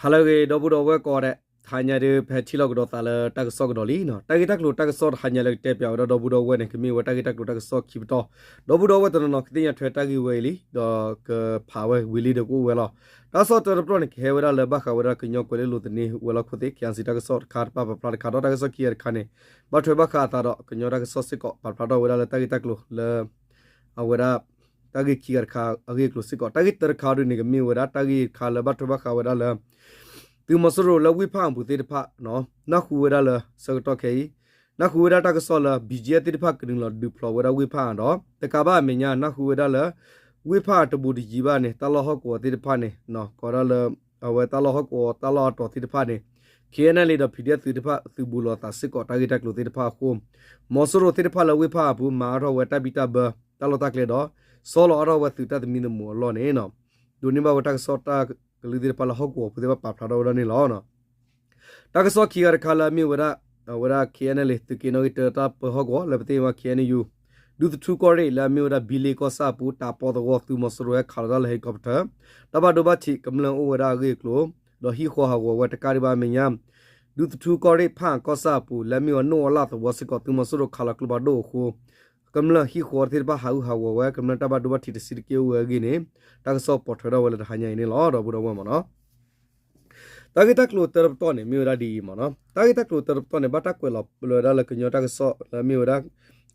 ဟါလၢအဂ့ၤ ဒီပုၢ်ဒီဝဲၢ်ကိးဂၤဒဲး, တဟါညါဒုး ပဟဲထံၣ်လိာ်ကဒီးသးလၢတၢ်ကစီၣ်ကဒီးလံ. တၢ်ဂ့ၢ်တၢ်ကျိၤတၢ်ကစီၣ်တဟါညါလၢကတဲပၠးဝဲဒၣ်ဒီပုၢ်ဒီဝဲၢ်န့ၣ် ကမ့ၢ်ဝဲတၢ်ဂ့ၢ်တၢ်ကျိၤတၢ်ကစီၣ်ခံပတီၢ်, ဒီပုၢ်ဒီဝဲၢ်တနီၤနီၤကသ့ၣ်ညါထွဲတၢ်ဂ့ၢ်ဝဲအံၤလံ, ဒီးကဖးဝဲဝံၤလံဒီးကအိၣ်ဝဲလီၤ. တၢ်ကစီၣ်တၢတပတီၢ်န့ၣ် ကဟဲဝဲဒၣ်လၢဘၣ်ဃးဝဲဒၣ်ကညီကွဲၤလ့လိၤသန့ဝဲၤလီၢ်ခိၣ်သ့ၣ် ခ့ၣ်အဲၣ်စံၣ် တၢ်ကစီၣ်တခါတဖၣ်ပာ်ဖျါတခါ ဒီးတၢ်ကစီၣ်ခံဂၤတခါန့ၣ် ဘၣ်ထွဲဘၣ်ဃးအသးဒီးကညီတၢ်ကစီၣ်စ့ၢ်ကီး ပာ်ဖျါထီၣ်ဝဲဒၣ်လၢတၢ်ဂ့ၢ်တၢ်ကျိၤလၢ အဝဲဒၣ် တၢ်ဂ့ၢ်ခံဂၤတခါအဂ့ၢ်အကျိၤစ့ၢ်ကီး. တၢ်ဂ့ၢ်တၢတခါဒုးန့ၣ် ကမ့ၢ်ဝဲဒၣ်တၢ်ဂ့ၢ်တခါလၢဘၣ်ထွဲဘၣ်ဃးဝဲဒၣ်လၢ သုးမီၤစိရိၤလၢဝ့ၢ်ဖၣ်အၣ်ပူၤသ့ၣ်တဖၣ် နၢ်ဟူဝဲဒၣ်လၢဆၢကတီၢ်ခဲအံၤ နၢ်ဟူဝဲဒၣ်တၢ်ကစီၣ်လၢ ဘံၣ်ကၠံၣ်သ့ၣ်တဖၣ်ကနုာ်လီၤဒုးဖျိးဝဲဒၣ်ဝ့ၢ်ဖၣ်အၣ်ဒီး တကးဘၣ်အမဲာ်ညါ နၢ်ဟူဝဲဒၣ်လၢ ဝ့ၢ်ဖၣ်အၣ်တဘူးတယံၤဘၣ်န့ၣ် တၢ်လီၢ်ဟီၣ်ကဝီၤသ့ၣ်တဖၣ်န့ၣ် ကိးဒၣ်လၢ အဝဲတၢ်လီၢ်ဟီၣ်ကဝီၤတၢ်လီၢ်အတီၤသ့ၣ်တဖၣ်န့ၣ် ခ့ၣ်အဲၣ်အဲၣ်လ့ဒီး ဖံၣ်ဒဲၣ်သုးတဖၣ် သုးဘူးလိာ်သးစ့ၢ်ကီးတၢ်ဂ့ၢ်တၢ်ကျိၤသ့ၣ်တဖၣ်အဃိ မီၤစိရိၤသ့ၣ်တဖၣ်လၢဝ့ၢ်ဖၣ်အၣ်အပူၤ မၤအါထီၣ်ဝဲတၢ်ဘံၣ်တၢ်ဘၢ တၢ်လီၢ်တၢ်ကျဲဒီး ဆီလီၤအါထီၣ်ဝဲသုးတၢ်သမံသမိးအလီၢ်န့ၣ် ဒိးန့ၢ်ဘၣ်ဝဲတၢ်ကစီၣ်တၢ်ကလုၢ်သ့ၣ်တဖၣ်လၢဟီၣ်ကဝီၤဖိသ့ၣ်တဖၣ်ပာ်ဖျါထီၣ်ဝဲဒၣ်န့ၣ်လီၤ. တၢ်ကစီၣ်ခံဂၤတခါလၢအမ့ၢ်ဝဲဒၣ် အဝဲဒၣ် ခ့ၣ်အဲၣ်အဲၣ်လ့ သုးက့နီၣ်ဂံၢ်တၢတၢ်ပၢဟီၣ်ကဝီၤလၢပသ့ၣ်ညါ ခ့ၣ်အဲၣ်ယူၣ် ဒူသထူကီၢ်ရ့ၣ် လၢအမ့ၢ်ဝဲဒၣ်ဘံလ့ကီၢ်ဆၣ်အပူၤ တၢ်ပီသဝီ သုးမီၤစိရိၤဟဲခးလီၤတၢ်လၢ helicopter တၢ်ဘၣ်ဒိဘၣ်ထံးကမျၢၢ်အိၣ်ဝဲဒၣ်အဂ့ၢ်အကျိၤ ဒီးဟံၣ်ဃီဟးဂီၤဝဲတကးဒံးဘၣ်အမဲာ်ညါ ဒူသထူကီၢ်ရ့ၣ်ဖၣ်အၣ်ကီၢ်ဆၣ်အပူၤ လၢအမ့ၢ်ဝဲနိၣ်အီလၣ်သဝီစ့ၢ်ကီး သုးမီၤစိရိၤခးလီၤကျိဖးဒိၣ်အဃိ ကမျၢၢ်ဟံၣ်ဃီသ့ၣ်တဖၣ်ဟးဂူာ်ဟးဂီၤဝဲ ကမျၢၢ်တၢ်ဘၣ်ဒိဘၣ်ထံးတဆံးတက့ၢ်အိၣ်ဝဲအဂ့ၢ်န့ၣ် တၢ်ကစီၣ်ပိာ်ထွဲထီၣ်ဝဲလၢတဟါညါအံၤန့ၣ်လီၤ ဒီပုၢ်ဒီဝဲၢ်မ့ၢ်နီၤ. တၢ်ဂ့ၢ်တၢ်ကျိၤတၢတပတီၢ်န့ၣ် မ့ၢ်ဝဲဒၣ်ဒ်အံၤမ့ၢ်နီၤ. တၢ်ဂ့ၢ်တၢ်ကျိၤတၢတပတီၢ်န့ၣ် ဘၣ်တၢ်ကွဲးလီၤလၢဝဲဒၣ်လၢကညီတၢ်ကစီၣ်လၢအမ့ၢ်ဝဲဒၣ်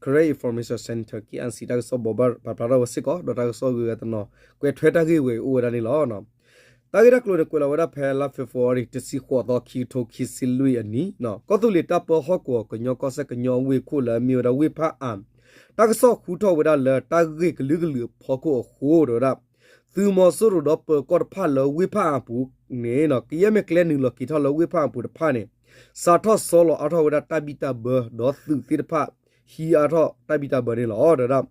Karen Information Center ခ့ၣ်အဲၣ်စံၣ် တၢ်ကစီၣ်ဘိးဘၣ်ပာ်ဖျါထီၣ်ဝဲစ့ၢ်ကီး ဒီးတၢ်ကစီၣ်ဂုၤဂၤတနီၤ ကွဲးထွဲတၢ်ဂ့ၢ်ဝဲအံၤအိၣ်ဝဲဒၣ်န့ၣ်လီၤ. တၢ်ဂ့ၢ်တၢ်ကျိၤန့ၣ် ကွဲးလီၤဝဲဒၣ်ဖဲလါ February တဆံဃိးသီ ခံကထိခံဆံလွံၢ်အနံၤ ကီၢ်သူလ့ၤတၢ်ပၢဟီၣ်ကဝီၤ ကညီကီၢ်စဲၣ် ကညီဝ့ၢ်ခိၣ်လၢအမ့ၢ်ဝဲဒၣ်ဝ့ၢ်ဖၣ်အၣ် တၢ်ကစီၣ်ဃုထီၣ်ဝဲဒၣ်လၢတၢ်ဂ့ၢ်ကလုာ်ကလုာ်အဖီခိၣ်အဃိ တဲဝဲဒၣ် သုးမီၤစိရိၤဒီးပၢၤကီၢ်တဖၣ်လၢဝ့ၢ်ဖၣ်အၣ်အပူၤန့ၣ် ကယဲၢ်မ့ၢ်ကျဲနုာ်လီၤက့ၤထီၣ်လၢဝ့ၢ်ဖၣ်အၣ်အပူၤတဖၣ်န့ၣ် စးထီၣ်ဆီလီၤအါထီၣ်ဝဲဒၣ်တၢ်ဘံၣ်တၢ်ဘၢ ဒီးသုးသ့ၣ်တဖၣ် ဟံးအါထီၣ်တၢ်ဘံၣ်တၢ်ဘၢန့ၣ်လီၤ. တဲဝဲဒၣ်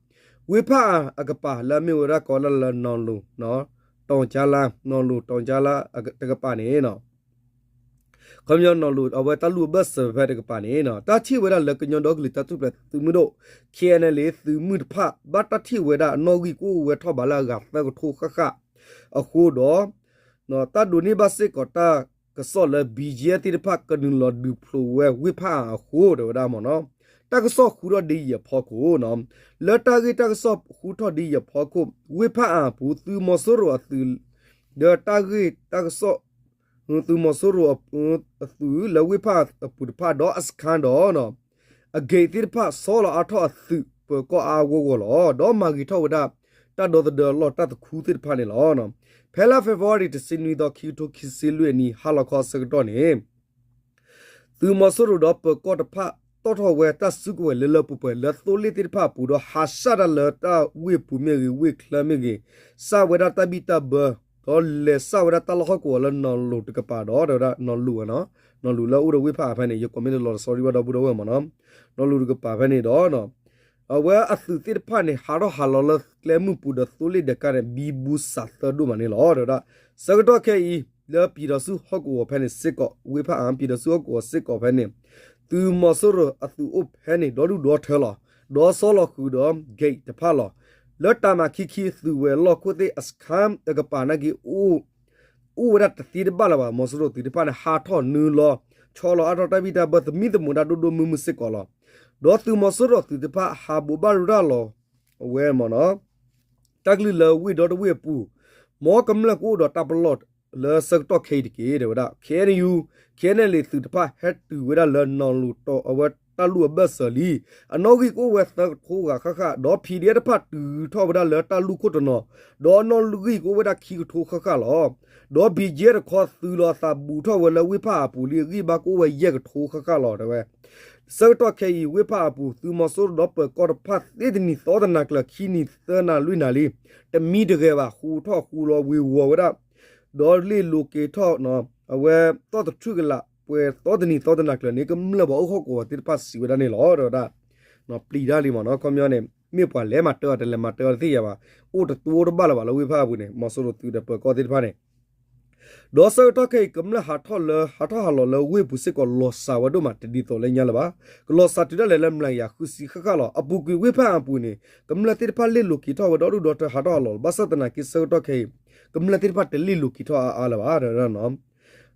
ဝ့ၢ်ဖၣ်အၣ်အကပၤလၢအမ့ၢ်ဝဲဒၣ်ကိးလၢလၢနီၢ်လူၤ တီၤကၠါလါ နီၢ်လူၤတီၤကၠါလါတကပၤန့ၣ် ခီပညီနီၢ်လူၤ အဝဲတၢ်လူၢ်အဘၢၣ်စၢၤဖဲတကပၤန့ၣ် တၢ်ထံၣ်ဝဲဒၣ်လၢကညီဒီကလုာ်တၢ်ထူၣ်ဖျဲးသုးမုၢ်ဒိၣ် ခ့ၣ်အဲၣ်အဲၣ်လ့ သုးမုၢ်တဖၣ် ဘၣ်တၢ်ထံၣ်ဝဲဒၣ်အနီၣ်ဂံၢ်ကအိၣ်ဝဲထီၣ်ဘးလၢအဂၤသၢကထိဃၣ်ဃၣ်အဃိဒီး တၢ်ဒိးန့ၢ်ဘၣ်စ့ၢ်ကီးတၢ်ကစီၣ်လၢ ဘံၣ်ကၠံၣ်သ့ၣ်တဖၣ်ကနုာ်လီၤဒုးဖျိးဝဲဝ့ၢ်ဖၣ်အၣ်အဃိ တဲဝဲဒၣ်မ့ၢ်နီၤ တၢ်ကစီၣ်ဃုထီၣ်ဒ်အံၤအဖီခိၣ် လၢတၢ်ဂ့ၢ်တၢ်ကစီၣ်ဃုထီၣ်ဒ်အံၤအဖီခိၣ် ဝ့ၢ်ဖၣ်အၣ်အပူၤ သုးမီၤစိရိၤအသုး ဒီးတၢ်ဂ့ၢ်တၢ်ကစီၣ် သုးမီၤစိရိၤအသုးလၢဝ့ၢ်ဖၣ်အၣ်အပူၤတဖၣ်ဒီးအစခါဒီး အက့ၣ်သ့ၣ်တဖၣ် ဆီလီၤအါထီၣ်အသုးပၢၤကီၢ်အါအါဂီၢ်ဂီၢ်လီၤ. ဒီးမၤဂ့ၤထီၣ်ဝဲဒၣ် တၢ်ဒီသဒၢအလီၢ်တၢ်သခူသ့ၣ်တဖၣ်န့ၣ်လီၤ. ဖဲလါ February တဆံနွံသီ ခံကထိခံဆံလွံၢ်အနံၤ ဟါလီၤခီအဆၢကတီၢ်န့ၣ် သုးမီၤစိရိၤဒီးပၢၤကီၢ်တဖၣ် တီၣ်ထီၣ်ဝဲတၢ်စုကဝဲၤလၢလၢပှဲၤပှဲၤလၢသိလ့ၣ်သ့ၣ်တဖၣ်အပူၤဒီး ဟးစှၤတၢ်လၢတၢ်ဝ့ၢ်ပူၤမ့ၢ်ဂ့ၤ, စှၤဝဲဒၣ်တၢ်ဘံၣ်တၢ်ဘၢ, ဒီးလဲၤစှၤဝဲဒၣ်တၢ်လီၢ်ဟီၣ်ကဝီၤလၢနီၢ်လူၤတကပၤဒီး တဲဝဲဒၣ်နီၢ်လူၤဝဲနီၤ, နီၢ်လူၤလၢအအိၣ်ဒီးဝ့ၢ်ဖၣ်အၣ်ဖဲန့ၣ် ယကိးမ့ၢ်တလီၤတဆီဒံးဘၣ်ဒီပုၢ်ဒီဝဲၢ်မ့ၢ်နီၤ, နီၢ်လူၤတကပၤဖဲန့ၣ်ဒီး အဝဲအသုးသ့ၣ်တဖၣ်န့ၣ် ဟးထီၣ်ဟးလီၤလၢကျဲမုၢ်ပူၤဒီးသိလ့ၣ်ဒၢးကါန့ၣ် ဘံဘူစးသၢဒိၣ်မးန့ၣ်လီၤ. တဲဝဲဒၣ် ဆၢကတီၢ်ခဲအံၤ လၢပံၤဒီးဆူၣ်ဟီၣ်ကဝီၤဖဲန့ၣ်စ့ၢ်ကီး ဝ့ၢ်ဖၣ်အၣ် ပံၤဒီးဆူၣ်ဟီၣ်ကဝီၤစ့ၢ်ကီးဖဲန့ၣ် သုးမီၤစိရိၤအသုးအိၣ်ဖဲန့ၣ် ဒီဒူၣ်ဒီထၢလီၤ. ဒီးဆီလီၤဃုာ်ဒီး gate တဖၣ်လီၤ. လၢတၢ်မၤခံခံသုးဝဲၤလီၢ်ခိၣ်သ့ၣ်အစခါအကပၤနာ်က့ အိၣ်ဝဲဒၣ်တသ့တဘၣ်လၢၤဘၣ်. မီၤစိရိၤသုးတဖၣ်န့ၣ် ဟးထီၣ်နုာ်လီၤ ဆီလီၤအါထီၣ်တၢ်ဘံၣ်တၢ်ဘၢသမံသမိးတၢ်ဒိၣ်ဒိၣ်မုၢ်မုၢ်စ့ၢ်ကီးလီၤ. ဒီးသုးမီၤစိရိၤသုးတဖၣ်ဟးဘိးဘၣ်ရူၢ်တၢ်လီၤ အဝဲမ့ၢ်နီၤ တၢ်ကလုၢ်လၢဝ့ၢ်ဒီတဝ့ၢ်အပူၤ မ်ကမျၢၢ်ကအိၣ်ဒီးတၢ်ပလီၢ်လၢဆၢကတီၢ်ခဲအံၤတက့ၢ် တဲဝဲဒၣ် ခ့ၣ်အဲၣ်ယူၣ် ခ့ၣ်အဲၣ်လ့သုးတဖၣ်ဟဲတုၤဝဲဒၣ်လၢနီၢ်လူၤတီၤအဝဲတၢ်လူၢ်အဘၢၣ်စၢၤလံ. အနီၣ်ဂံၢ်ကအိၣ်ဝဲသၢကထိဂၤဃၣ်ဃၣ် ဒီး ဖံၣ်ဒဲၣ်တဖၣ် တုၤထီၣ်ဝဲဒၣ်လၢတၢ်လူၢ်ခိၣ်တနီၤ, ဒီးအနီၣ်ဂံၢ်ကအိၣ်ဝဲဒၣ်ခံကထိဃၣ်ဃၣ်လီၤ. ဒီး ဘံၣ်ကၠံၣ် တခီသုးလီၤအသးဘူးထီၣ်ဝဲလၢဝ့ၢ်ဖၣ်အၣ်အပူၤလံ အဂံၢ်ဘါကအိၣ်ဝဲယဲၢ်ကထိဃၣ်ဃၣ်လီၤ တဲဝဲ ဆၢကတီၢ်ခဲအံၤ ဝ့ၢ်ဖၣ်အၣ်အပူၤ သုးမီၤစိရိၤဒီးပၢၤကီၢ်တဖၣ်သ့တနံၤသီတနၤကျၢၤ ခံနံၤသၢနၤလွံၢ်နၤလံ, တမံတဂဲၤဘၣ် ဃူထီၣ်ဃူလီၤဝ့ၤဝီၤဝဲဒၣ်, ဒီးလ့ၣ်လိၤက့ၤထီၣ် အဝဲသီၣ်တထူၣ်ကလာ် ပှဲၤသီတနံၤသီတနၤကျၢၤန့ၣ် ကမျၢၢ်ပှၤအိၣ်ဟီၣ်ကဝီၤသ့ၣ်တဖၣ်စံးဝဲဒၣ်န့ၣ်လီၤ တဲဝဲဒၣ်. ပျံၤတၢ်လံမ့ၢ်နီၤ ခီပညီန့ၣ် မ့ၢ်ပှၤလဲၤမၤတၢ်အီၤတလဲၤမၤတၢ်အီၤတသ့ၣ်ညါဘၣ်, အိၣ်တတူၢ်တဘၣ်လၢၤဘၣ်လၢဝ့ၢ်ဖၣ်အၣ်အပူၤန့ၣ် မီၤစိရိၤသုးဒီးပၢၤကီၢ်သ့ၣ်တဖၣ်န့ၣ် ဒီးဆၢကတီၢ်ခဲအံၤ ကမျၢၢ်ဟးထီၣ်လၢ ဟးထီၣ်ဟးလီၤလၢဝ့ၢ်ပူၤစ့ၢ်ကီး လီၤစှၤဝဲဒိၣ်မး တဒ်သိးလၢညါလၢၤဘၣ်. ကလီၤစှၤတုၤဒၣ်လဲာ်လၢမျးကယၤဃုဆံဃၣ်ဃၣ်လီၤ. အပူၤကွံာ်ဝ့ၢ်ဖၣ်အၣ်အပူၤန့ၣ် ကမျၢၢ်သ့ၣ်တဖၣ်လ့ၣ်လိၤက့ၤထီၣ်ဝဲဒီဒူၣ်ဒီထၢ ဟးထီၣ်ဟးလီၤလီၤ. ဘၣ်ဆၣ်သနာ်က့ ဆၢကတီၢ်ခဲအံၤ ကမျၢၢ်သ့ၣ်တဖၣ်တလ့ၣ်လိၤက့ၤထီၣ်အါအါလၢၤဘၣ် တဲဝဲဒၣ်နီၤ.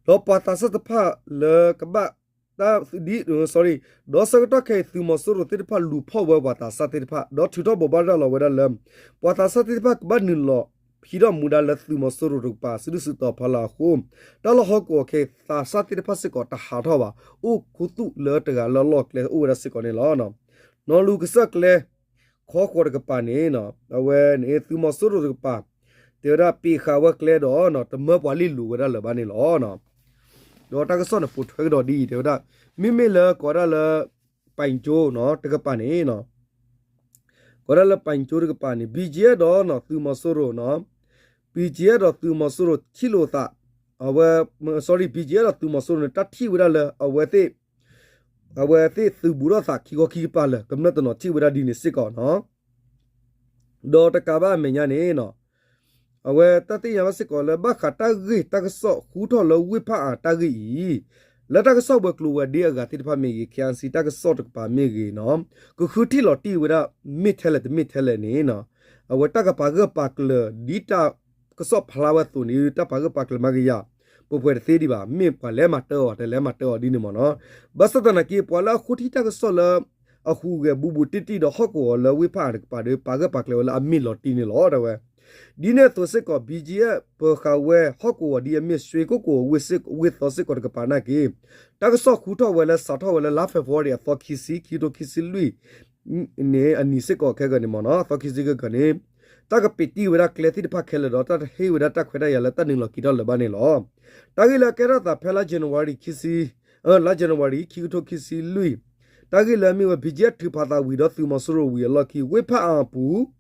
ဒီးပှၤသးစၢ်တဖၣ်လၢကဘၣ်တၢ်ဒ် sorry ဒီးဆၢကတီၢ်ခဲအံၤ သုးမီၤစိရိၤသ့ၣ်တဖၣ်လူၤဖီၣ်ဝဲပှၤသးစၢ်သ့ၣ်တဖၣ် ဒီးထုးထီၣ်ဘိးဘၣ်ရၤလီၤဝဲဒၣ်လၢ ပှၤသးစၢ်သ့ၣ်တဖၣ်ကဘၣ်နုာ်လီၤဖံးထီၣ်မူဒါလၢသုးမီၤစိရိၤတကပၤ စုဒုၣ်စုတီၤဖီလာ်အဃိ တၢ်လီၢ်ဟီၣ်ကဝီၤခဲအံၤ သးစၢ်သ့ၣ်တဖၣ်စ့ၢ်ကီးတဟးထီၣ်ဘၣ် အိၣ်ခူသူၣ်လၢတဂၤလၢအလီၢ်ကျဲအိၣ်ဝဲဒၣ်စ့ၢ်ကီးန့ၣ်လီၤ. နီၢ်လူၤကစၢၢ်ကျဲ ခီဃီၤတကပၤန့ၣ် အဝဲန့ၣ် သုးမီၤစိရိၤတကပၤ တဲဝဲဒၣ်ပ့ၤဃာ်ဝဲကျဲဒီး တမၢပှၤလ့ၢ်လိၤဝဲဒၣ်လၢၤဘၣ်န့ၣ်လီၤ. ဒီးတၢ်ကစီၣ်န့ၣ်ပိာ်ထွဲကဒီးဒ်အံၤ တဲဝဲဒၣ် မ့မ့ၢ်လၢကိးဝဲဒၣ်လၢ ပၣ်ကၠိတကပၤန့ၣ် ကိးဝဲဒၣ်လၢပၣ်ကၠိတကပၤန့ၣ် BGF ဒီးသုးမီၤစိရိၤ BGF ဒီးသုးမီၤစိရိၤထံၣ်လိာ်သး အဝဲ sorry BGF ဒီးသုးမီၤစိရိၤန့ၣ် တၢ်ထံၣ်ဝဲဒၣ်လၢအဝဲသ့ၣ် အဝဲသ့ၣ်သုးဘူးထီၣ်သးခံခီခံကပၤလၢာ် ကမျၢၢ်တနီၤထံၣ်ဝဲဒၣ်ဒ်န့ၣ်စ့ၢ်ကီးနီၤ. ဒီးတကးဘၣ်အမဲာ်ညါန့ၣ် အဝဲတၢ်သ့ၣ်ညါဘၣ်စ့ၢ်ကီးလၢ ဘၣ်ဃးတၢ်ဂ့ၢ်တၢ်ကစီၣ်ဃူထီၣ်လၢဝ့ၢ်ဖးအါတၢ်ဂ့ၢ်အံၤ လၢတၢ်ကစီၣ်ဝဲၤကျိၤဝဲၤဒ့အဂၤသ့ၣ်တဖၣ်မ့ၢ်ဂ့ၤ KIC တၢ်ကစီၣ်တကပၤမ့ၢ်ဂ့ၤနီၤ ကဃုထံၣ်လီၤတံၢ်ဝဲဒၣ် မ့ၢ်ထဲလဲၣ်တမ့ၢ်ထဲလဲၣ်န့ၣ် အဝဲတၢ်ကပာ်ဂၢၢ်ပာ်ကျၢၤဒ်တၢ်ကစီၣ်ဖျါဝဲအသိးန့ၣ် တၢ်ပာ်ဂၢၢ်ပာ်ကျၢၤမၤကယၤ ပှဲၤပှဲၤတသ့ဒံးဘၣ် မ့ၢ်ပှၤလဲၤမၤတၢ်အီၤ တလဲၤမၤတၢ်အီၤဒ်န့ၣ်မ့ၢ်နီၤ. ဘၣ်ဆၣ်သနာ်က့ ပှၤလၢအဃိထံတၢ်ကစီၣ်လၢ အဟူးဂဲၤဘူးဘူးတံၢ်တံၢ်ဒီးဟီၣ်ကဝီၤလၢဝ့ၢ်ဖးအါတကပၤဒီး ပာ်ဂၢၢ်ပာ်ကျၢၤဝဲလၢအမ့ၢ်လီၤတံၢ်န့ၣ်လီၤ တဲဝဲ ဒ်န့ၣ်အသိးစ့ၢ်ကီး BGF ပၢၤဃာ်ဝဲဟီၣ်ကဝီၤဒ်အမ့ၢ် ရွှေကုက္ကို ဝ့ၢ်သီစ့ၢ်ကီးတကပၤနာ်က့ တၢ်ကစီၣ်ဃူထီၣ်ဝဲလၢစးထီၣ်ဝဲလၢလါ February အသီခံဆံ ခံကထိခံဆံလွံၢ် န့ၣ်အနံၤစ့ၢ်ကီးခဲကနံၣ်မ့ၢ်နီၤ အသီခံဆံခဲကနံၣ်န့ၣ် တၢ်ကပ့းတံၢ်ဝဲဒၣ်ကျဲသ့ၣ်တဖၣ်ခဲလၢာ်ဒီး တၢ်တဟ့ၣ်ဝဲဒၣ်တၢ်ခွဲးတၢ်ယာ်လၢတၢ်နုာ်လီၤက့ၤထီၣ်လၢၤဘၣ်န့ၣ်လီၤ. တၢ်ဂ့ၢ်လၢအကဲထီၣ်သးဖဲလါ January ခံဆံ လါ January ခံကထိခံဆံလွံၢ် တၢ်ဂ့ၢ်လၢအမ့ၢ်ဝဲ BGF ထုးဖးသးဝံၤဒီးသုးမီၤစိရိၤဝံၤအလီၢ်ခံ ဝ့ၢ်ဖးအါအပူၤ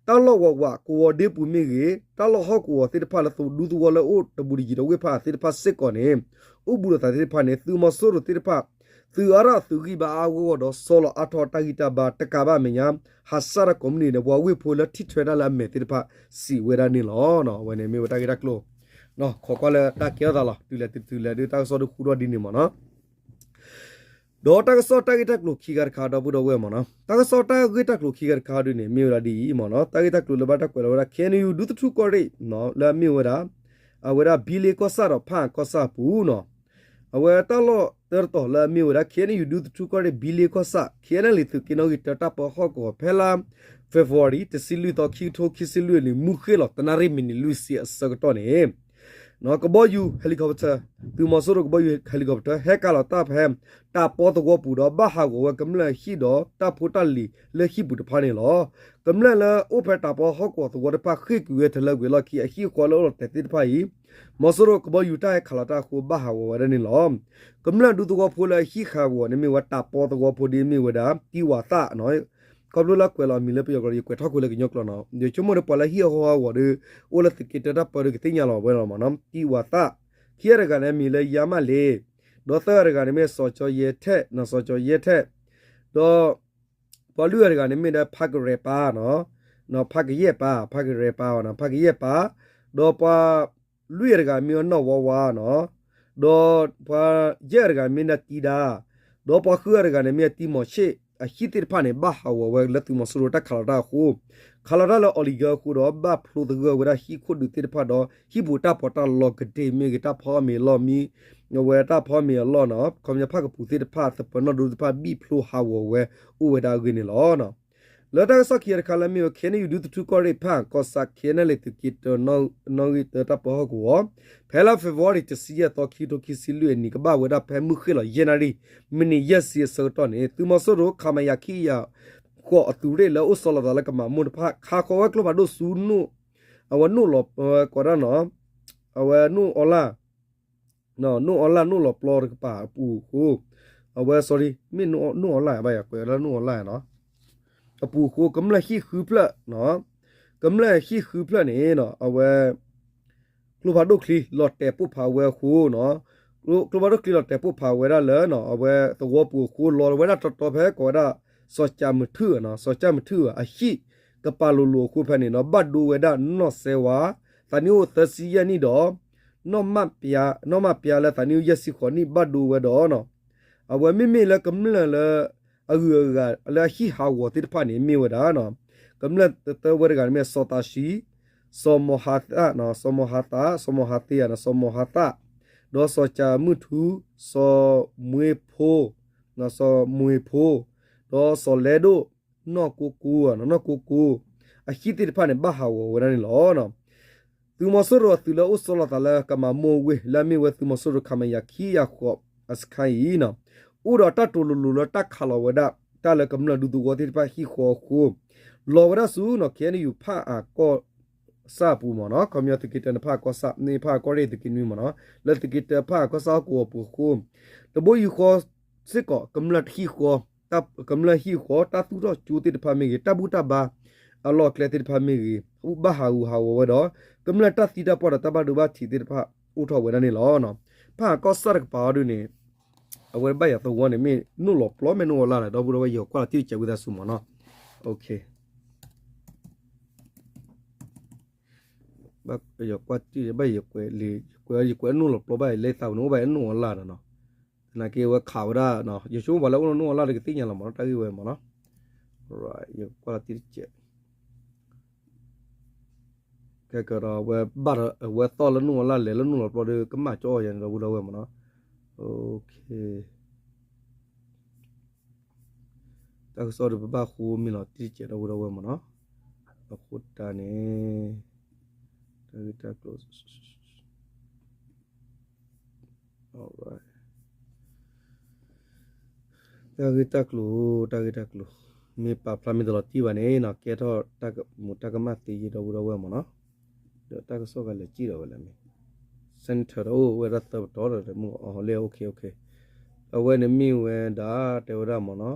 တၢ်လီၢ်ဝးဝး ကဝီၤဒ့ပူၤမ့ၢ်ဂ့ၤ တၢ်လီၢ်ဟီၣ်ကဝီၤသ့ၣ်တဖၣ်လၢသုးဒူသဝီလၢအိၣ်တဘူးတယံၤဒီးဝ့ၢ်ဖးအါသ့ၣ်တဖၣ်စ့ၢ်ကီးန့ၣ် အိၣ်ဘူးလိာ်သးသ့ၣ်တဖၣ်န့ၣ် သုးမီၤစိရိၤသ့ၣ်တဖၣ် သုးအါထီၣ်သုးဂံၢ်ဘါအါဂီၢ်ဂီၢ်ဒီး ဆီလီၤအါထီၣ်တၢ်ဂံၢ်တၢ်ဘါ တကးဘၣ်အမဲာ်ညါ ဟးစၢ်တၢ်ကိးမုၢ်နံၤန့ၣ် ပှၤဝ့ၢ်ဖိလၢထံၣ်ထွဲတၢ်လၢအမဲာ်သ့ၣ်တဖၣ်စံးဝဲဒၣ်န့ၣ်လီၤ. အဝဲန့ၣ်မ့ၢ်ဝဲတၢ်ဂ့ၢ်တၢ်ကျိၤ ခိးကွၢ်လၢတၢ်ကဲထီၣ်သးလီၤ တုၤလဲၤတုၤလဲၤဒုးတၢ်ကစီၣ်ဒုးဃူထီၣ်ဒ်န့ၣ်မ့ၢ်နီၤ ဒီးတၢ်ကစီၣ်တၢ်ဂ့ၢ်တၢ်ကျိၤခံခါတခါဒီပုၢ်ဒီဝဲၢ်မ့ၢ်နီၤ တၢ်ကစီၣ်တၢ်ဂ့ၢ်တၢ်ကျိၤခံခါတခါဒုးန့ၣ် မ့ၢ်ဝဲဒၣ်ဒ်အံၤမ့ၢ်နီၤ တၢ်ဂ့ၢ်တၢ်ကျိၤလၢဘၣ်တၢ်ကွဲးလီၤဝဲဒၣ် KNU ဒူသထူကီၢ်ရ့ၣ် လၢအမ့ၢ်ဝဲဒၣ် အဝဲဒၣ်ဘံလ့ကီၢ်ဆၣ်ဒီးဖးအါကီၢ်ဆၣ်အပူၤနီၤ အဝဲတၢ်လီၢ်တၢတတီၤလၢအမ့ၢ်ဝဲဒၣ် KNU ဒူသထူကီၢ်ရ့ၣ် ဘံလ့ကီၢ်ဆၣ် KNLA သုးက့နီၣ်ဂံၢ်တၢတၢ်ပၢဟီၣ်ကဝီၤဖဲလါ February တဆံလွံၢ်သီ ခံကထိခံဆံလွံၢ်အနံၤ မုၢ်ဃ့ၢ်လီၤတနၣ်ရံၣ်မံးနံးလွံၢ်ဆံအဆၢကတီၢ်န့ၣ် ကဘီယူၤ helicopter သုးမီၤစိရိၤကဘီယူၤ helicopter ဟဲကၤလီၤတၢ်ဖဲ တၢ်ပီသဝီပူၤဒီး ဘၣ်ဟးဂီၤဝဲကမျၢၢ်ဟံၣ်ဒီးတၢ်ဖိတၢ်လံၤလၢဟံၣ်ပူၤတဖၣ်န့ၣ်လီၤ. ကမျၢၢ်လၢအိၣ်ဖဲတၢ်ပီဟီၣ်ကဝီၤသဝီတဖၣ် ဃ့ၢ်ကွံာ်ဝဲထဲလၢဝံၤအလီၢ်ခံ အဟံၣ်အဃီလၢအိၣ်လီၤတဲာ်သ့ၣ်တဖၣ်အံၤ မီၤစိရိၤကဘီယူၤတၢ်ဟဲခးလီၤတၢ်အဃိ ဘၣ်ဟးဂီၤဝဲဒၣ်န့ၣ်လီၤ. ကမျၢၢ်ဒူသဝီဖိလၢအဟံၣ်ဟးဂီၤန့ၣ်မ့ၢ်ဝဲတၢ်ပီသဝီဖိဒ်မ့ၢ်ဝဲဒၣ် တံဝးသၣ် ခီဖျိလၢကွဲးလီၤအမံၤလၢပယီၤကျိာ် ယကွဲးထီၣ်ကွံာ်လၢကညီကျိာ်နီၤ ယဆိကမိၣ်ဒီးပှၤလၢဟံၣ်အဃီဟးဂီၤဒီး အိၣ်လၢသုးက့တၢတၢ်ပၢဒီးကသ့ၣ်ညါလီၤဝဲလီၤမ့ၢ်နီၤ တံဝးသၣ် ခံဂၤတဂၤန့ၣ်မံၤလၢယါမၣ်လ့ၤ ဒီးသၢဂၤတဂၤန့ၣ်မ့ၢ်စီၤကၠီယဲထဲ နီၤ စီၤကၠီယဲထဲ ဒီး ပှၤလွံၢ်ဂၤတဂၤန့ၣ်မ့ၢ်ဒၣ်ဖးကရဲၣ်ပၢ်နီၤ ဖးကယဲၢ်ပၢ် ဖးကရဲၣ်ပၢ်နီၤ ဖးကယဲၢ်ပၢ် ဒီးပှၤလွံၢ်ဂၤတဂၤမ့ၢ်ဝဲနီၢ်ဝါဝါနီၤ ဒီးပှၤယဲၢ်ဂၤတဂၤမ့ၢ်ဒၣ်တံဒါ ဒီးပှၤဃုဂၤတဂၤန့ၣ်မ့ၢ်တံမီၤဆ့ၣ် အဟံၣ်သ့ၣ်တဖၣ်န့ၣ် ဘၣ်ဟးဂီၤဝဲလၢသုးမီၤစိရိၤတၢ်ခးလီၤတၢ်အဃိ ခးလီၤတၢ်လၢအီၤလံၤကၢအဃိဒီး ဘၣ်ဖျိသဂၢၢ်ဝဲဒၣ်ဟံၣ်ခိၣ်ဒုးသ့ၣ်တဖၣ်ဒီး ဟံၣ်ပူၤတၢ်ပီးတၢ်လီကဒ့မ့ၢ်ဂ့ၤ တၢ်ဖီမ့ၤအလီၢ်မံ အဝဲတၢ်ဖီမ့ၤအလီၢ်နီၤ ခီပညီဖးကပူၤသ့ၣ်တဖၣ် သပၢၤနီၣ်ဒိသ့ၣ်တဖၣ် ဘံၣ်ဖျိဟးဂီၤဝဲ အိၣ်ဝဲဒၣ်အဂ့ၢ်န့ၣ်လီၤ. လၢတၢ်ကစီၣ်ခံခါတခါလၢအမ့ၢ်ဝဲ KNU ဒူသထူကီၢ်ရ့ၣ် ဖးအါကီၢ်ဆၣ် KNLA သုးက့တၢနီၣ်ဂံၢ်တၢတၢ်ပၢဟီၣ်ကဝီၤ ဖဲလါ February တဆံယဲၢ်သီ ခံကထိခံဆံလွံၢ်အနံၤ ကဘၣ်ဝဲဒၣ်ဖဲမုၢ်ဃ့ၢ်လီၤယဲၢ်နၣ်ရံၣ် မံးနံးယဲၢ်ဆံအဆၢကတီၢ်န့ၣ် သုးမီၤစိရိၤ ခမရ ခံကယၤဃိးအသုးရ့ၣ်လၢအအိၣ်ဆီလီၤသးလၢကမၤမိၢ်တဖၣ် ခးဃီၤဝဲကျိဖးဒိၣ်ဆူ အဝဲနိၣ်လီၤ ကိးဒၣ်နီၤ အဝဲနိၣ်အီလၣ် နိၣ်အီလၣ် နိၣ်လီၤပျီတကပၤအပူၤအဃိ အဝဲ sorry မ့ၢ်နိၣ်အီလၣ် ဘၣ်ယၤကွဲးလၢနိၣ်အီလၣ်နီၤ အပူၤအဃိ ကမျၢၢ်ဟံၣ်ဃုဖျၢၣ် ကမျၢၢ်ဟံၣ်ဃုဖျၢၣ်န့ၣ် အဝဲ ကျိဖးဒိၣ်ချံ လီၤတဲာ်ပိၢ်ဖးဝဲအဃိနီၤ ကျိဖးဒိၣ်ချံလီၤတဲာ်ပိၢ်ဖးဝဲဒၣ်လၢ အဝဲသဝီပူၤအဃိ လီၤဝဲဒၣ်တီတီဖဲကိးဝဲဒၣ် စီၤကၠၢ်မုၢ်ထူၣ် စီၤကၠၢ်မုၢ်ထူၣ်အဟံၣ် ကပာ်လိၤလိၤအဃိဖဲန့ၣ်နီၤ ဘၣ်ဒိဝဲဒၣ်နီၢ်စဲဝါ သးနံၣ်အိၣ်သၢဆံယဲၢ်နံၣ်ဒီး နီၢ်မၣ်ပျါ နီၢ်မၣ်ပျါလၢသးနံၣ်အိၣ်ယဲၢ်ဆံဃိးနံၣ် ဘၣ်ဒိဝဲဒီး အဝဲမ့မ့ၢ်လၢကမျၢၢ်လၢ အဂုၤအဂၤလၢအဟံၣ်ဟးဂီၤသ့ၣ်တဖၣ်န့ၣ် မ့ၢ်ဝဲဒၣ် ကမျၢၢ်တသၢဝဲတဂၤန့ၣ်မ့ၢ်စီၤသးဆှံ စီၤမီၤဟါသၣ် စီၤမီၤဟါသၣ် စီၤမီၤဟါသ့ စီၤမီၤဟါသၣ် ဒီးစီၤကၠၤမုၣ်ထူ, စီၤမွ့ဖိ, စီၤမွ့ဖိ, ဒီးစီၤလဲဒိၣ်, နီၢ်ကိကိ, နီၢ်ကိကိ, အဟံၣ်သ့ၣ်တဖၣ်န့ၣ် ဘၣ်ဟးဂီၤဝဲဒၣ်န့ၣ်လီၤ. သုးမီၤစိရိၤအသုးလၢအိၣ်ဆီလီၤသးလၢကမၤမိၢ်ဝ့ၢ် လၢအမ့ၢ်ဝဲသုးမီၤစိရိၤ ခမရ ခံကယၤဃိး အစခါအံၤန့ၣ် အိၣ်ဒီးတၢ်တိၤလိၤလိၤလၢတၢ်ခးလီၤဝဲဒၣ် တၢ်လၢကမျၢၢ်ဒူသဝီသ့ၣ်တဖၣ်ဟံၣ်ဃီအဃိ လီၤဝဲဒၣ်ဆူ KNU ဖၣ်အၣ်ကီၢ်ဆၣ်အပူၤမ့ၢ်နီၤ, ခီပညီသုးက့တၢန့ၣ် ဖၣ်အၣ်ကီၢ်ဆၣ် မ့ၢ်ဖၣ်အၣ်ကီၢ်ရ့ၣ်သုးက့နွံမ့ၢ်နီၤ, လၢသုးက့တၢဖၣ်အၣ်ကီၢ်ဆၣ်ဟီၣ်ကဝီၤပူၤအဃိ တဘိယူၢ်ဃီစ့ၢ်ကီး ကမျၢၢ်တဟံၣ်ဃီ, ကမျၢၢ်ဟံၣ်ဃီ တၢ်သူၣ်ထီၣ်ကၠိသ့ၣ်တဖၣ်မ့ၢ်ဂ့ၤ, တၢ်ဘူၣ်တၢ်ဘါအလီၢ်အကျဲသ့ၣ်တဖၣ်မ့ၢ်ဂ့ၤ, ဘၣ်ဟးဂူာ်ဟးဂီၤဝဲဒီး ကမျၢၢ်တၢ်သံတၢ်ပှၢ်ဒီးတၢ်ဘၣ်ဒိဘၣ်ထံးသ့ၣ်တဖၣ် အိၣ်ထီၣ်ဝဲဒၣ်န့ၣ်လီၤ. ဖၣ်အၣ်ကီၢ်ဆၣ်တကပၤအီၤဒုန့ၣ် အဝဲဘၣ်ယၤသဝီန့ၣ် မ့ၢ်နိၣ်လီၤပျီမ့ၢ်နိၣ်လီၤလၢ်လဲၣ် ဒီပုၢ်ဒီဝဲၢ် ယကွၢ်လီၤတံၢ်တစဲးဝံသးစူၤမ့ၢ်နီၤ, ယကွၢ်တံၢ်ဘၣ်ယကွဲးလံာ် ယကွဲး ယကွဲးအနိၣ်လီၤပျီဘၣ်ယလဲသးပူၤန့ၣ် အိၣ်ဘၣ်အနိၣ်အီလၢ်ဒီးနီၤ, သနာ်က့အဝဲခးဝဲဒၣ် ယဆိကမိၣ်ပှၤလၢအိၣ်လၢနိၣ်အီလၢ်ဒီးကသ့ၣ်ညါလီၤမ့ၢ်နီၤ တၢ်ဂ့ၢ်ဝဲမ့ၢ်နီၤ, ယကွၢ်လီၤတံၢ်တစဲး ကဲကဒီးအဝဲဘၣ်ဒီး အဝဲသီၣ်လၢနိၣ်အီလၢ်လဲၤလၢနိၣ်လီၤပျီဒီး ကမၣ်ကၠီအီၤယၤန့ၣ် ဒီပုၢ်ဒီဝဲၢ်မ့ၢ်နီၤ, တၢ်ကစီၣ်ဒီးပဘၣ်ဃိမ့ၢ်လီၤတံၢ်တစဲး ဒီပုၢ်ဒီဝဲၢ်မ့ၢ်နီၤ, အဃိတၢ်န့ၣ် တၢ်ဂ့ၢ်တၢ်ကျိၤ တၢ်ဂ့ၢ်တၢ်ကျိၤ တၢ်ဂ့ၢ်တၢ်ကျိၤ မ့ၢ်ပာ်ဖျါမ့ၢ်တလီၤတံၢ်ဘၣ်န့ၣ်နီၤ ကဲထီၣ်တၢ်ကမူးတၢ်ကမၣ်သ့ယဲ ဒီပုၢ်ဒီဝဲၢ်မ့ၢ်နီၤ, ဒီးတၢ်ကစီၣ်ကလဲၤစံၣ်ဒီးဝဲလဲၣ်မ့ၢ် Senator ဒီးအိၣ်ဝဲဒၣ်သၢပတီၢ်ဒီးမုၢ်အီၤလၢ OK OK အဝဲန့ၣ်မ့ၢ်ဝဲဒၣ် တဲဝဲဒၣ်မ့ၢ်နီၤ,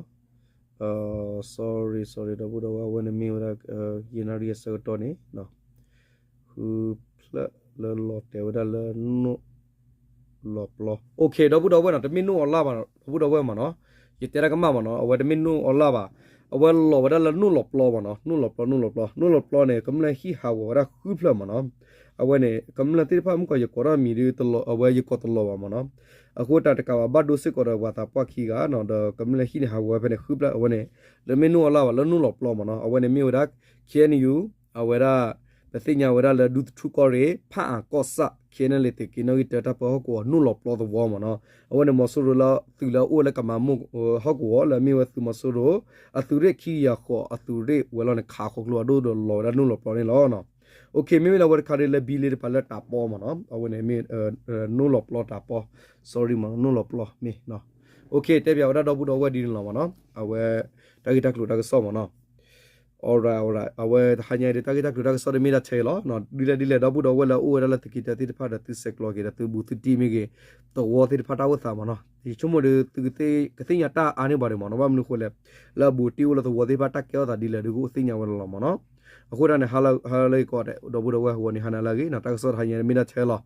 sorry sorry ဒီပုၢ်ဒီဝဲၢ် အဝဲန့ၣ်မ့ၢ်ဝဲဒၣ် ယနၣ်ရံၣ်အဆၢကတီၢ်န့ၣ် ဃုဖျၢၣ်လၢလီၤတဲာ်ဝဲဒၣ်လၢ လီၤပျီ OK ဒီပုၢ်ဒီဝဲၢ်နီၤ တမ့ၢ်နိၣ်အီလၢ်ဘၣ် ဒီပုၢ်ဒီဝဲၢ်မ့ၢ်နီၤ, ယတဲတၢ်ကမၣ်မ့ၢ်နီၤ အဝဲတမ့ၢ်နိၣ်အီလၢ်ဘၣ်, အဝဲလီၤဝဲဒၣ်လၢနိၣ်လီၤပျီမ့ၢ်နီၤ နိၣ်လီၤပျီ နိၣ်လီၤပျီ နိၣ်လီၤပျီန့ၣ် ကမျၢၢ်ဟံၣ်ဟးဂီၤဝဲဒၣ်ဃုဖျၢၣ်မ့ၢ်နီၤ, အဝဲန့ၣ် ကမျၢၢ်သ့ၣ်တဖၣ်မုၣ်ကီၤယကိးထီၣ်မံၤဒုး အဝဲယကိးတလီၤဘၣ်မ့ၢ်နီၤ, အဃိတၢ်တကးဘၣ်ဘၣ်ဒိစ့ၢ်ကီးဒီးပှၤသးပှၢ်ခံဂၤနီၤ ဒီးကမျၢၢ်ဟံၣ်န့ၣ်ဟးဂီၤဝဲဖဲန့ၣ်ဃုဖျၢၣ် အဝဲန့ၣ် တမ့ၢ်နိၣ်အီလၢ်ဘၣ် လၢနိၣ်လီၤပျီမ့ၢ်နီၤ အဝဲန့ၣ်မ့ၢ်ဝဲဒၣ် KNU အဝဲဒၣ် ပသ့ၣ်ညါဝဲဒၣ်လၢဒူသထူကီၢ်ရ့ၣ် ဖၣ်အၣ်ကီၢ်ဆၣ် KNLA သုးက့နီၣ်ဂံၢ်တၢတၢ်ပၢဟီၣ်ကဝီၤ နိၣ်လီၤပျီသဝီမ့ၢ်နီၤ, အဝဲန့ၣ်မီၤစိရိၤလၢသုးလၢအအိၣ်ဝဲလၢကမၤမိၢ်ဟီၣ်ကဝီၤ လၢအမ့ၢ်ဝဲသုးမီၤစိရိၤ အသုးရ့ၣ်ခံကယၤဃိး အသုးရ့ၣ်ဝဲၤလီၢ်န့ၣ် ခးဃီၤကျိအဒိၣ်ဒီးလီၤဝဲဒၣ်နိၣ်လီၤပျီန့ၣ်လီၤ. OK မ့မ့ၢ်လၢအဝဲတခါဒ်လၢဘံလ့တပၤလၢတၢ်ပီမ့ၢ်နီၤ အဝဲန့ၣ်မ့ၢ် နိၣ်လီၤပျီတၢ်ပီ sorry မ့ၢ်နီၤ နိၣ်လီၤပျီမ့ၢ်နီၤ. OK တဲပၠးဝဲဒၣ်ဒီပုၢ်ဒီဝဲၢ်ဒ်န့ၣ်လီၤမ့ၢ်နီၤ အဝဲ တၢ်ဂ့ၢ်တၢ်ကျိၤတၢ်ကစီၣ်မ့ၢ်နီၤ alright alright အဝဲတဟါညါအံၤဒီး တၢ်ဂ့ၢ်တၢ်ကျိၤတၢ်ကစီၣ်ဒီးမ့ၢ်ဒၣ်ထဲအံၤလီၤ. ဒ်လဲၣ်ဒ်လဲၣ် ဒီပုၢ်ဒီဝဲၢ်လၢအအိၣ်ဝဲဒၣ်လၢသုးက့တၢသ့ၣ်တဖၣ်ဒီးသုဆဲးကျိးက့ၤဒီး သုဘူးသုတံၢ်မ့ၢ်ဂ့ၤ သဝီသ့ၣ်တဖၣ်တၢ်အိၣ်သးမ့ၢ်နီၤ ယဆိကမိၣ်ဒီး သုကသ့ၣ်ညါတၢ်အါန့ၢ်ဘၣ်ဒီးမ့ၢ်နီၤ ဘၣ်မနုၤအဃိလဲၣ် လၢအဘူးတံၢ်အိၣ်လၢသဝီသ့ၣ်တဖၣ်တၢ်ကဲထီၣ်သးဒ်လဲၣ်ဒီးကအိၣ်သ့ၣ်ညါဝဲလီၤလီၤမ့ၢ်နီၤ. အဃိတၢ်န့ၣ် ဟါလၢအဂ့ၤကိးဂၤဒဲး ဒီပုၢ်ဒီဝဲၢ် ဂီၤနံၤဟါနၤလၢအဂ့ၤနီၤ တၢ်ကစီၣ်တဟါညါန့ၣ်မ့ၢ်ဒၣ်ထဲလီၤ.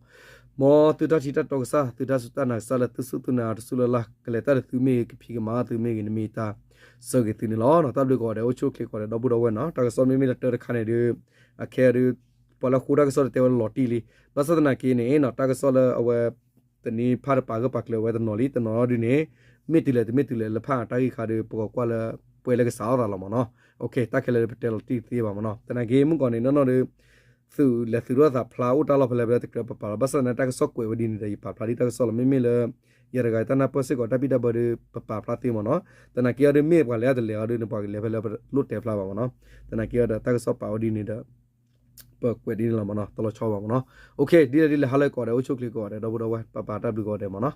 မ်သုတၢ်ထံၣ်တၢ်တီကစၢ် သုတၢ်စူၢ်တၢ်နာ်ကစၢ်လၢသုစူၢ်သုနာ်တစူၢ်လၢ်လၢ် ကလဲၤတၢ်ဒီးသုမ့ၢ်ဂ့ၤ ကဖံးကမၤသုမ့ၢ်ဂ့ၤ နမ့ၢ်တၢ်ဆၢဂ့ၤသုန့ၣ်လီၤ. တၢ်ဘျုးကိးဂၤဒဲး အိၣ်ဆူၣ်အိၣ်ချ့ကိးဂၤဒဲး ဒီပုၢ်ဒီဝဲၢ်နီၤ တၢ်ကစီၣ်မ့မ့ၢ်လၢတၢတခါန့ၣ်ဒီး အခဲအံၤဒီး ပှၤလၢဃိတၢ်ကစီၣ်ဒီးတဲဝဲလီၤတံၢ်လံ ဘၣ်ဆၣ်သနာ်က့န့ၣ်နီၤ တၢ်ကစီၣ်လၢအဝဲ တနံၤဖးတပာ်ဂၢၢ်ပာ်ကျၢၤဝဲတနီၤလံ တနီၤဒုန့ၣ် မ့ၢ်တုၤလဲၣ်တမ့ၢ်တုၤလဲၣ်လၢဖးအတၢ်ဂ့ၢ်ခါဒီး ပကကွၢ်လၢပှဲၤလၢကစးထီၣ်သးလီၤမ့ၢ်နီၤ. တၢ်ခဲလၢာ်ဒီးပတဲလီၤတံၢ်တသ့ဘၣ်မ့ၢ်နီၤ သနာ်က့မုၣ်ကီၤန့ၣ် နီၢ်နီၢ်ဒီး သုးလဲၤသုးထီၣ်သးဖျါအိၣ်တၢ်လီၢ်ဖဲလဲၣ်ဖဲလဲၣ်တကြၢးပပာ်လီၤ ဘၣ်ဆၣ်သနာ်က့တၢ်ကစီၣ်ကွဲးဝဲဒ်န့ၣ်ဒီး ယပာ်ဖျါဒ်တၢ်ကစီၣ်လီၤ မ့မ့ၢ်လၢ ယၤတဂၤတၢ်နၢ်ပၢၢ်စ့ၢ်ကီးတၢ်ဘံၣ်တၢ်ဘၢဒီး ပပာ်ဖျါသ့မ့ၢ်နီၤ သနာ်က့အီၤဒီးမ့ၢ်ပှၤလဲၤအတလဲၤအီၤဒီး ပှၤကလဲၤဖဲလဲၣ်ပလိၣ်တဲဖျါဘၣ်မ့ၢ်နီၤ သနာ်က့အီၤဒီးတၢ်ကစီၣ်ပာ်ဝဲဒ်န့ၣ်ဒီး ပကွဲးဒ်န့ၣ်လီၤမ့ၢ်နီၤ တလီၤဆီဘၣ်မ့ၢ်နီၤ OK ဒ်လဲၣ်ဒ်လဲၣ် ဟါလၢကိးဂၤဒဲး အိၣ်ဆူၣ်အိၣ်ချ့ကိးဂၤဒဲး ဒီပုၢ်ဒီဝဲၢ် ပပာ်တၢ်ဘျုးကိးဂၤဒဲးမ့ၢ်နီၤ